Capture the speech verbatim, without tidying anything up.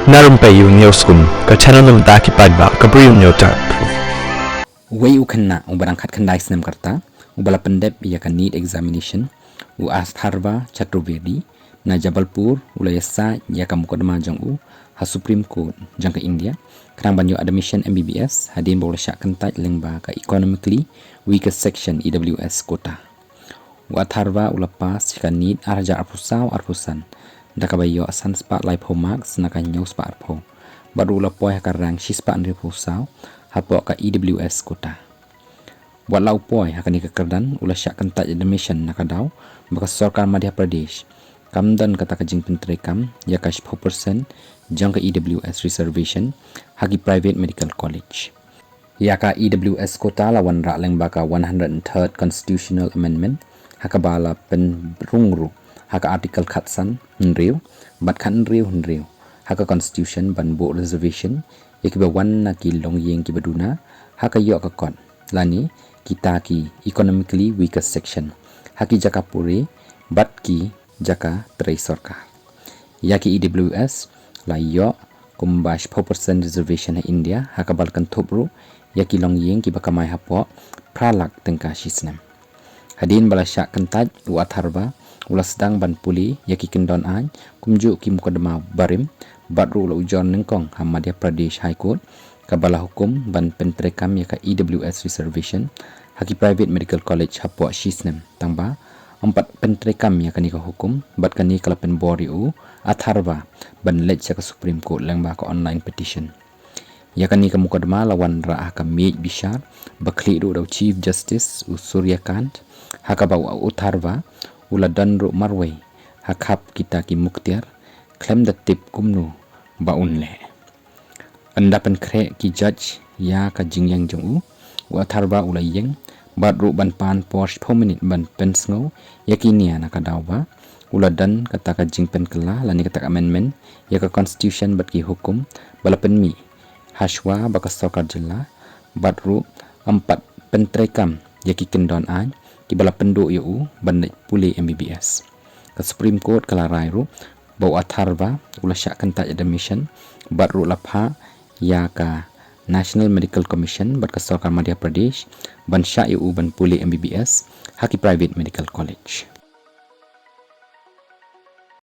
Na Rympei U Hynñiewskum, ka channel na bynta ki paidbah ka Bri U Hynñiewtrep. Uwei u khynnah uba dang khatkhyndai snem ka rta uba la pyndep ïa ka NEET examination, u Atharva Chaturvedi na Jabalpur, u la ïasaid ïa ka mukotduma jong u ha Supreme Court jong ka India khnang ban ïoh admission M B B S hadien ba u la shah kyntait lyngba ka Economically Weaker Section, E W S, quota. U Atharva u la pass ïa ka NEET ar hajar arphew saw arphew san da kaba ïoh san spah laiphew marks na ka hynñiew spah arphew, bad u la poi ha ka rank shi spah hynriewphew saw hapoh ka E W S quota. Wat la u poi ha kane ka kyrdan, u la shah kyntait admission na ka daw ba ka sorkar Madhya Pradesh kam don kata ka jingpyntreikam ïa ka shiphew percent jong ka E W S reservation ha ki private medical college. Ïa ka E W S quota la wanrah lyngba ka one hundred and third Constitutional Amendment, ha kaba la pynrung ruh ha ka Article khatsan hynriew bad khathynriew hynriew ha ka Constitution ban buh reservation ïa kiba wan na ki longïing kiba duna ha ka ïoh ka kot, lane kita ki economically weaker section, ha ki jaka pule bad ki jaka trei sorkar. Ïa ki E W S la ïoh kumba shiphew percent reservation ha India, ha kaba la kynthup ruh ïa ki longïing kiba kamai hapoh phra lak tyngka shi snem. Hadien ba la shah kyntait, u Atharva u la sdang ban pule ïa ki kyndon aiñ, kumjuh ki mukotduma barim, bad ruh u la ujor nyngkong ha Madhya Pradesh High Court, kaba la hukum ban pyntreikam ïa ka E W S reservation ha ki private medical college hapoh shi snem, tangba ym pat pyntreikam ïa kane ka hukum, bad kane ka la pynbor ïa u Atharva ban leit sha ka Supreme Court lyngba ka online petition. Ïa kane ka mukotduma la wanrah ha ka miej bishar ba khlieh ruh da u Chief Justice, u Surya Kant, ha kaba u Atharva u la don ruh marwei ha khap kita ki muktiar khlem da tip kumno ba un leh. Ynda pynkhreh ki judge ïa ka jingïeng jong u, u Atharva u la ïeng bad ruh ban pan por shiphew minit ban pynsngew ïa ki nia na ka daw ba u la don kata ka jingpynkylla lane kata ka amendment ïa ka Constitution bad ki hukum ba la pynmih hashwa ba ka sorkar jylla, bad ruh ym pat pyntreikam ïa ki kyndon aiñ kiba la pynduh ïa u ban leit pule M B B S. Ka Supreme Court ka la rai ruh ba u Atharva u la shah kyntait admission bad ruh la phah ïa ka National Medical Commission bad ka sorkar Madhya Pradesh ban shah ïa u ban pule M B B S ha ki private medical college.